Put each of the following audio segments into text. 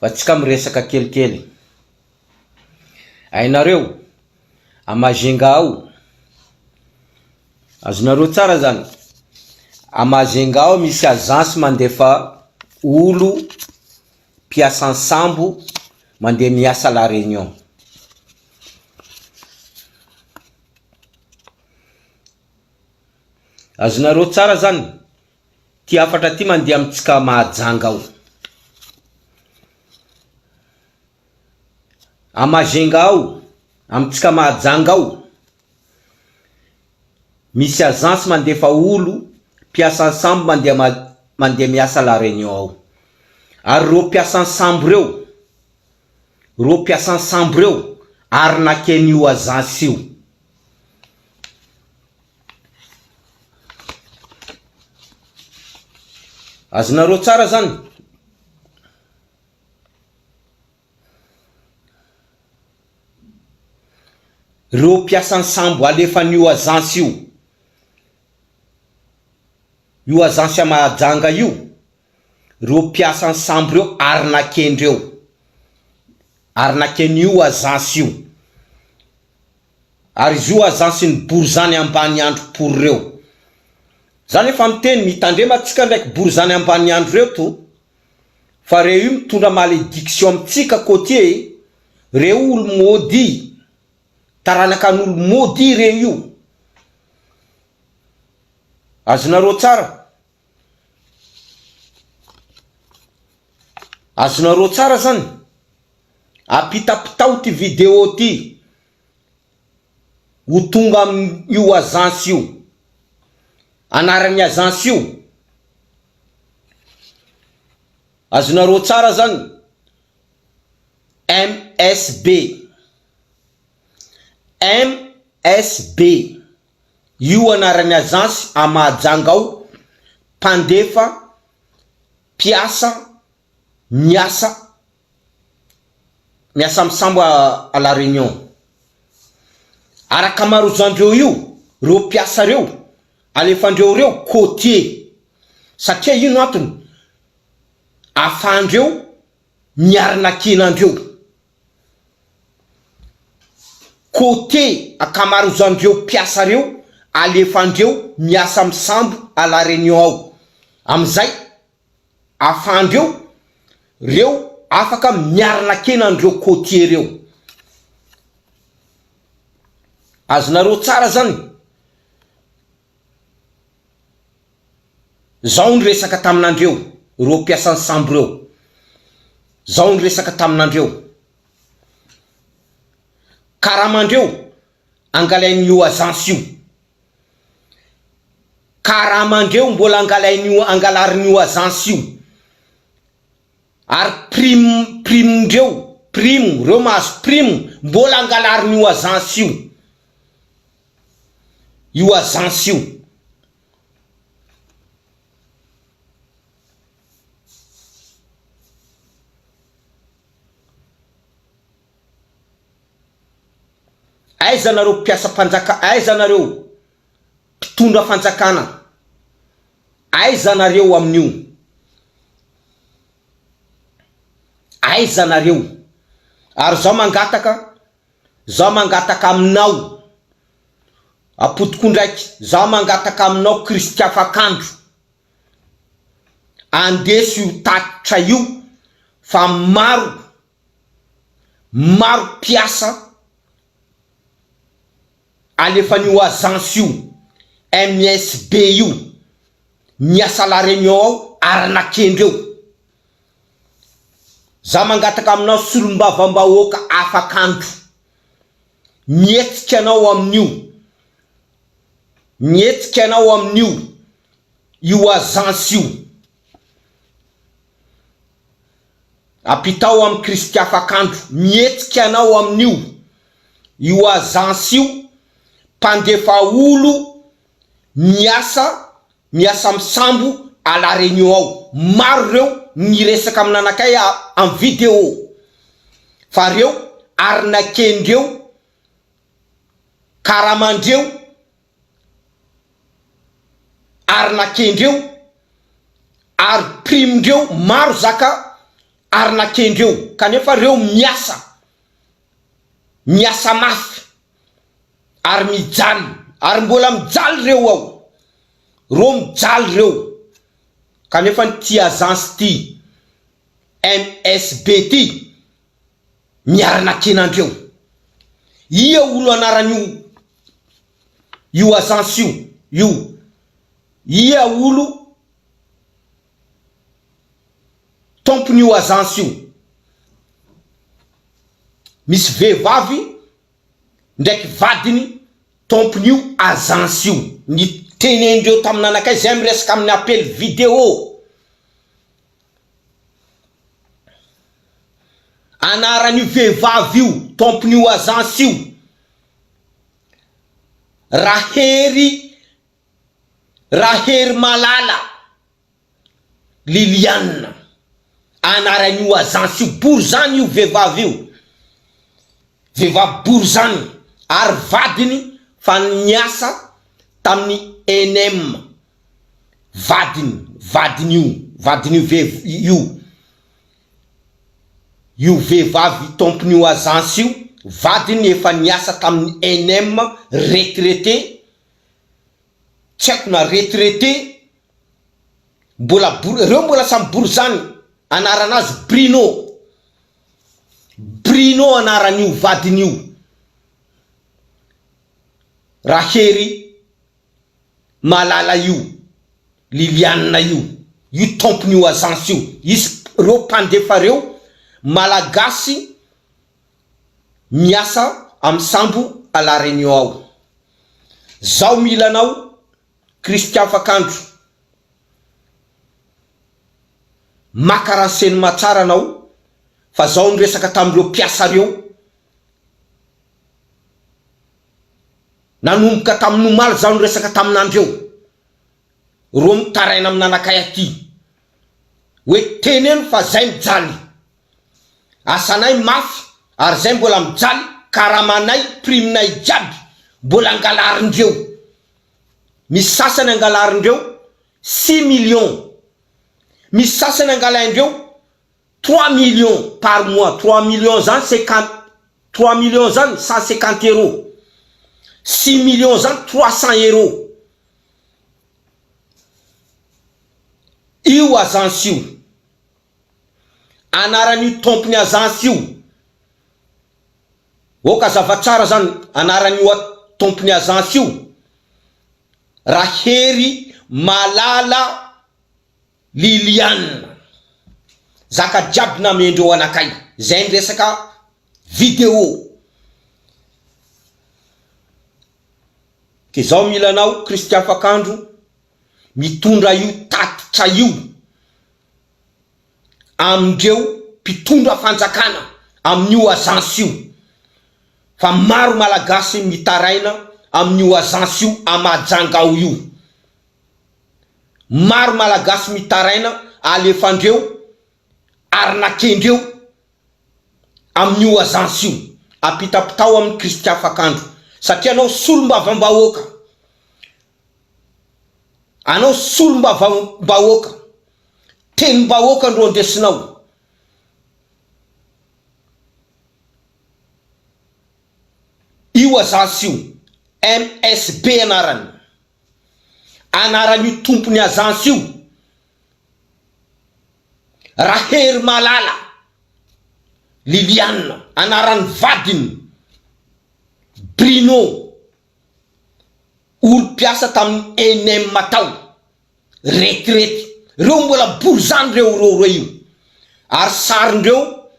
Fa tsika miresaka kelikely. Hainareo, a Majunga ao, azonareo tsara zany, a Majunga ao misy agence mandefa olo mpiasan'ny sambo mandeha miasa La Réunion. Azonareo tsara zany, ty hafatra ty mandeha amintsika Mahajanga ao. A Majunga ao, amintsika Mahajanga ao, misy agence mandefa olo mpiasan'ny sambo mandeha mandeha miasa La Réunion ao. Ary ireo mpiasan'ny sambo ireo, ireo mpiasan'ny sambo ireo arnaquen'io agence io. Azonareo tsara zany? Reo mpiasan'ny sambo alefan'io agence io, io agence à Mahajanga io, reo mpiasan'ny sambo reo arnaquer-ndreo, arnaquer-n'io agence io. Ary izy io agence ny borizany ambany andro pory reo. Za nefa miteny mitandrema tsika ndraiky borizany ambany andro reo to fa reo io mitondra malediction amitsika côtier e, reo olo maudit, taranaka an'olo maudit reo io. Azonareo tsara? Azonareo tsara zany? Apitapitao ty vidéo ty ho tonga amin'io agence io. Anaran'ny agence io. Azonareo tsara zany? MSB. MSB. Io anaran'ny agence à Mahajanga ao, mpandefa mpiasa miasa miasa amin'ny sambo à la Réunion. Araka amarozandreo io, reo mpiasa reo, alefandreo reo côtier. Satria ino antony? Afahandreo miarnaquer andreo. Côté ankamarozandreo mpiasa reo alefandreo miasa amin'ny sambo à la Réunion ao. Amizay afahandreo reo afaka miarnaquer andreo côtier reo. Azonareo tsara zany? Zao niresaka taminandreo reo mpiasan'ny sambo reo. Zao niresaka taminandreo. Karamandreo angalain'io agence io. Karamandreo mbola angalain'io angalarin'io agence io. Ary prime prime-ndreo, prime, reo mahazo prime mbola angalarin'io agence io. Io agence io. Aiza nareo mpiasam-panjaka aiza nareo mpitondra fanjakana aiza nareo amin'io aiza nareo ary zaho mangataka zaho mangataka aminao apodiko ndraiky zaho mangataka aminao Christian Fakandro andeso io tatitra io fa maro maro mpiasa alefan'io agence io MSB io miasa la réunion ao arnaquer-ndreo. Za mangataka aminao solombavambahoaka afak'andro mihetsika anao amin'io mihetsika anao amin'io io agence io. Ampitao amin'i Kristy afak'andro mihetsika anao amin'io io agence io mpandefa olo miasa miasa am sambo à la réunion ao maro reo miresaka amin'anakay am vidéo fa reo arnaquer-ndreo karamandreo arnaquer-ndreo ary prime-ndreo maro zaka. Arnaquer-ndreo kanefa reo miasa miasa mafy ary mijaly ary mbola mijaly reo ao reo mijaly reo kanefa ty agence ty MSB ty miarnaquer-nandreo ia olo anaran'io io agence io io ia olo Tompon'io agence io. Misy vehivavy ndraiky vadiny tompon'io agence io. Nitenendreo tamin'anakay zay miresaka amin'ny appel vidéo. Anaran'io vehivavy io tompon'io agence io Rahery Raherimalala. Liliane, anaran'io agence io, borizany io vehivavy io, vehivavy borizany ary vadiny fa niasa tamin'ny ENEM, vadiny, vadin'io, vadin'io vehiv io, io vehivavy tompon'io agence io, vadiny efa niasa tamin'ny ENEM, retraité, tsy haiko na retraité mbola bory reo mbola samy bory zany anarana azy Bruno Bruno anaran'io vadiny io Rahery Malala io Liliane io io tompon'io agence io izy reo mpandefa reo malagasy miasa am sambo à la réunion ao. Zaho mila anao Christian Fakandro. Maka renseignement tsara anao fa zaho niresaka tamin'ireo mpiasa reo nanomboka tamin'ny omaly zaho niresaka taminandreo reo mitaraina amin'anakay aty hoe teneno fa zay mijaly Asanay mafy ary zay mbola mijaly karamanay prime nay jiaby mbola angalarindreo misy sasany angalarindreo six millions misy sasany angalaindreo trois millions par mois trois millions zany cinquante trois millions zany cent cinquante euros six millions zany trois cent euros io agence io. Anaran'io tompony agence io. Ok azava tsara zany anaran'io tompony agence io. Rahery Malala Liliane. Zaka jiaby namendreo anakay. Zay ny resaka vidéo. Ke zao mila anao Christian Fakandro mitondra io tatitra io. amindreo mpitondra fanjakana amin'io agence io fa maro malagasy mitaraina amin'io agence io a Mahajanga ao io maro malagasy mitaraina alefandreo arnaquendreo amin'io agence io apitapitao amin'i Christian Fakandro satria anao solombavambahoaka Anao solombavambahoaka, tenim-bahoaka ndro andesinao. Io agence io, MSB anarany. Anaran'io tompon'ny agence io, Raherimalala Liliane, anaran'ny vadiny, Bruno. Olo mpiasa tamin'ny ENM tao, retirety, reo mbola borizano reo reo reo io, ary sarindreo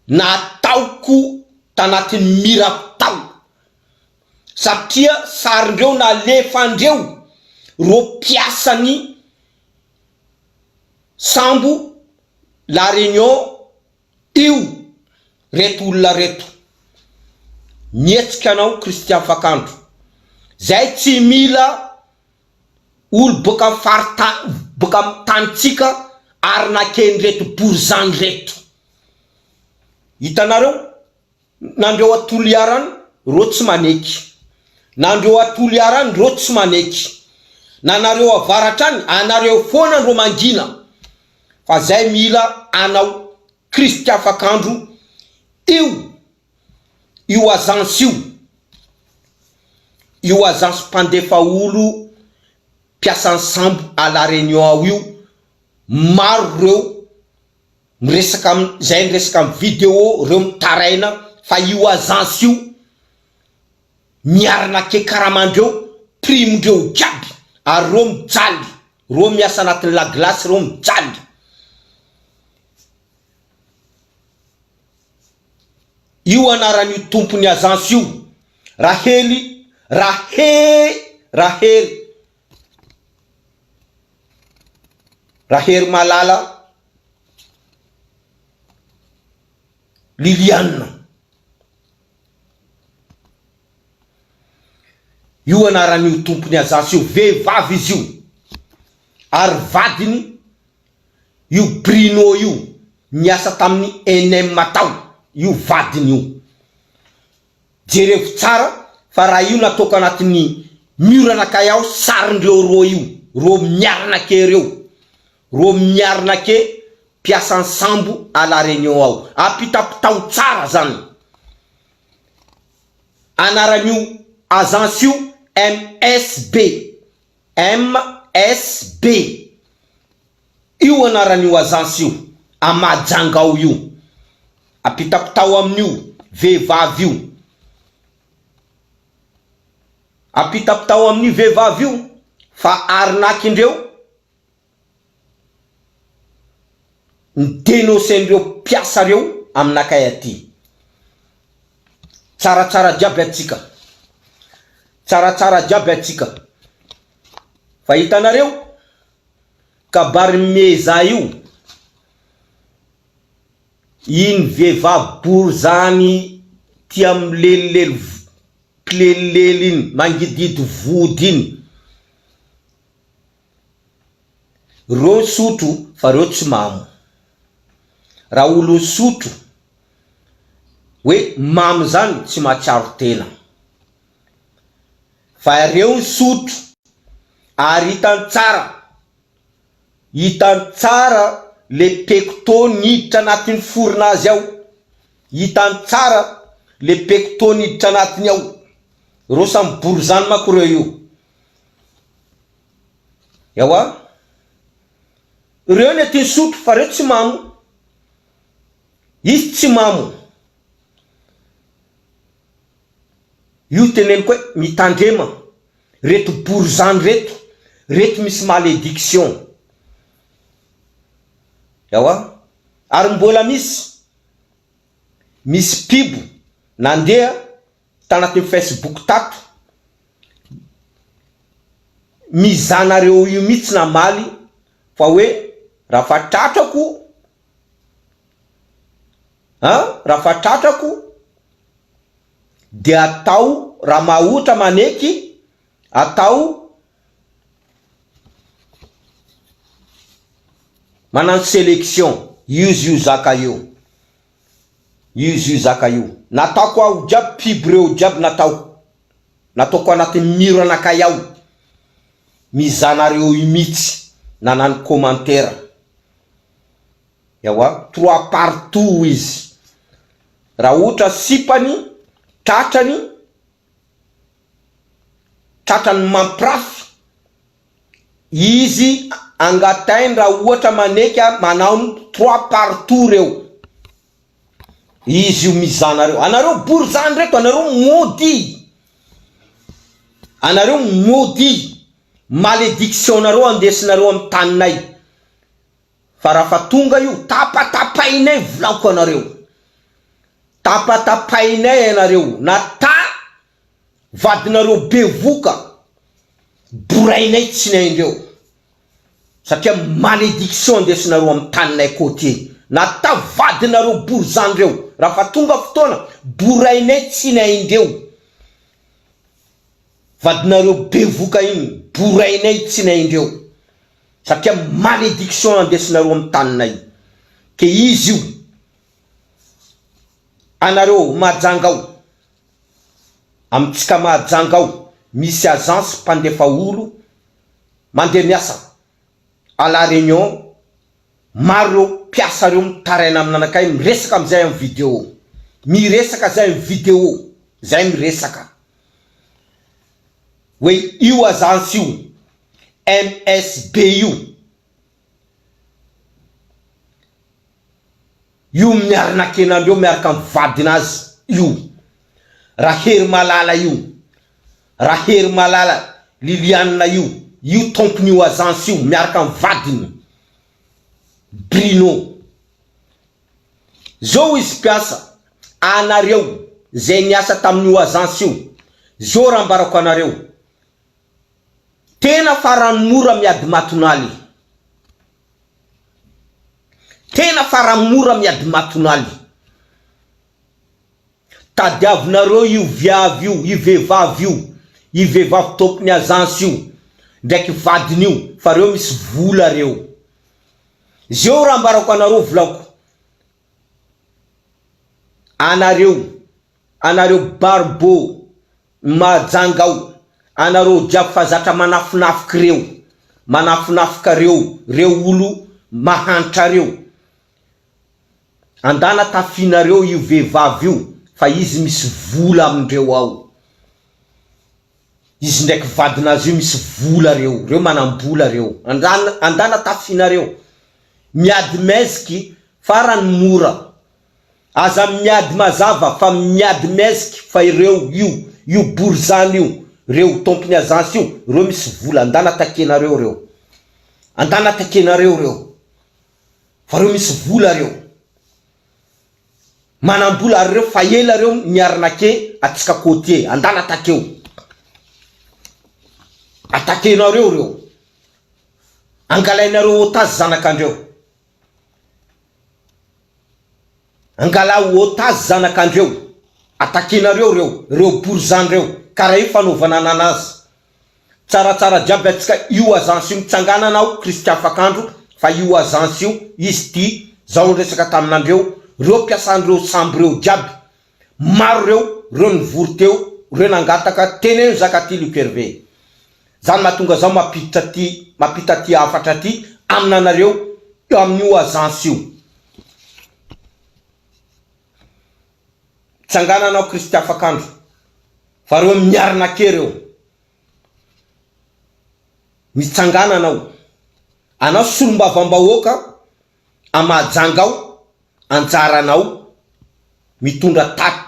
nataoko tanatin'ny mirako tao, satria sarindreo nalefandreo reo mpiasan'ny sambo la réunion Io reto olona reto. Mihetsika anao Christian Fakandro. Zay tsy mila olo boka am faritany boka am tanintsika arnaquen'ireto borizano reto. Hitanareo nandreo a Toliara any reo tsy maneky. Nandreo a Toliara any reo tsy maneky. Nanareo avaratra any anareo foana ndro mangina. Fa zay mila. anao Kristy afak'andro io io agence io, io agence mpandefa olo mpiasan'ny sambo à la Réunion ao io, maro reo miresaka am zay miresaka am video reo mitaraina fa io agence io miarnaque karamandreo prime ndreo jiaby ary reo mijaly, reo miasa anatin'ny la glace reo mijaly. Io anaran'io tompon'ny agence io, Rahely, Rahe, Rahery, Raherimalala Liliane. Io anaran'io tompon'ny agence io, vehivavy izy io, ary vadiny Io Bruno io niasa tamin'ny NM tao io vadiny io. Jerevo tsara fa raha io nataoko anatin'ny mur anakay ao sarindreo roa io, reo miarnake reo, reo miarnake mpiasan'ny sambo à la Réunion ao. Ampitapitao tsara zany. Anaran'io agence io MSB. MSB, io anaran'io agence io, a Mahajanga ao io, ampitapitao amin'io vehivavy io, ampitapitao amin'io vehivavy io fa arnaque-ndreo ny denoncer-ndreo mpiasa reo aminakay aty. Tsaratsara jiaby atsika. Tsaratsara jiaby atsika. Fa hitanareo kabarin'i Meza io, iny vehivavy bory zany tia milelilely mpilelilely iny, mangidihidy vody iny. Reo nisotro fa reo tsy mamo. Raha olo nisotro hoe mamo zany tsy mahatsiaro tena. Fa reo nisotro ary hitany tsara, hitany tsara le pecto niditra anatin'ny forinazy ao, hitany tsara le pecto niditra anatiny ao. Reo samy borizano manko reo io. Ewa, reo ny aty nisotro fa reo tsy mamo, izy tsy mamo, io teneniko hoe mitandrema reto borizano reto, reto misy malediction, ewa, ary mbola misy, misy mpibo nandeha tanatin'ny facebook tato, Mizanareo io mitsy namaly fa hoe raha fa tratrako an raha fa tratrako de atao raha mahotra maneky atao manano selection izy io zaka io izy io zaka io nataoko ao jiaby pub reo jiaby nataoko Nataoko anatin'ny mur anakay ao mizanareo io mitsy nanano commentaire Ewa trois partout izy raha ohatra sipany tratrany tratrany mampirafy izy angatainy raha ohatra maneky manao trois partout reo Izy io mizanareo. Anareo borizano reto, anareo maudit. Anareo maudit. Malédiction nareo andesinareo amin'ny taninay. Fa raha fa tonga io, tapatapahinay volaoko anareo. Tapatapahinay anareo. Na ta vadinareo bevoka, borainay tsinaindreo. Satria malédiction andesinareo am taninay côtier na ta vadinareo borizano reo raha fa tonga fotoana borainay tsinaindreo vadinareo bevoka iny borainay tsinaindreo satria malédiction andesinareo am taninay ke izy io anareo mahajanga ao amitsika mahajanga ao misy agence mpandefa olo Mandeha miasa à la Réunion maro reo. mpiasa reo mitaraina aminanakay miresaka amizay am video miresaka zay am video zay miresaka hoe io agence io MSB io Io miarnakenandreo miaraka am vadinazy io Raherimalala io Raherimalala Liliane io io tompon'io agence io miaraka am vadiny Bruno Zao izy mpiasa anareo zay niasa tamin'io agence io zao raha ambarako anareo tena farany mora miady matonaly Tena farany mora miady matonaly. Tadiavinareo io viavy io, io vehivavy io, io vehivavy tompony agence io, ndraiky vadiny io, fa reo misy vola reo. Zeo raha ambarako anareo volako, anareo, anareo barbo Mahajanga ao anareo jiaby fa zatra manafonafoky reo manafonafoka reo reo olo mahantra reo andana tafinareo io vehivavy io fa izy misy vola amindreo ao izy ndraiky vadinazy io misy vola reo reo manambola reo andana andana tafinareo miady meziky farany mora Aza miady mazava fa miady meziky fa ireo io io borizano io reo tompony agence io reo misy vola andana takenareo reo andana takenareo reo fa reo misy vola reo manambola ary reo fa ela reo mi-arnaquer atsika côtier andana takeo atakenareo reo angalainareo otage zanakandreo. Angalao otage zanakandreo, attaquenareo reo, reo borizano reo, karaha io fanaovana ananazy. Tsaratsara jiaby atsika io agence io mitsangana anao Christian Fakandro fa io agence io izy ty zao niresaka taminandreo reo mpiasanreo sambo reo jiaby maro reo reo nivory teo reo nangataka teneno zaka ty Luc Hervé Zany mahatonga zaho mampiditra ty mampita ty hafatra ty aminanareo eo amin'io agence io. Mitsangana anao Kristy afak'andro fa reo miarnaquer reo. Mitsangana anao. Anao solombavambahoaka a Mahajanga ao anjaranao mitondra tatitra.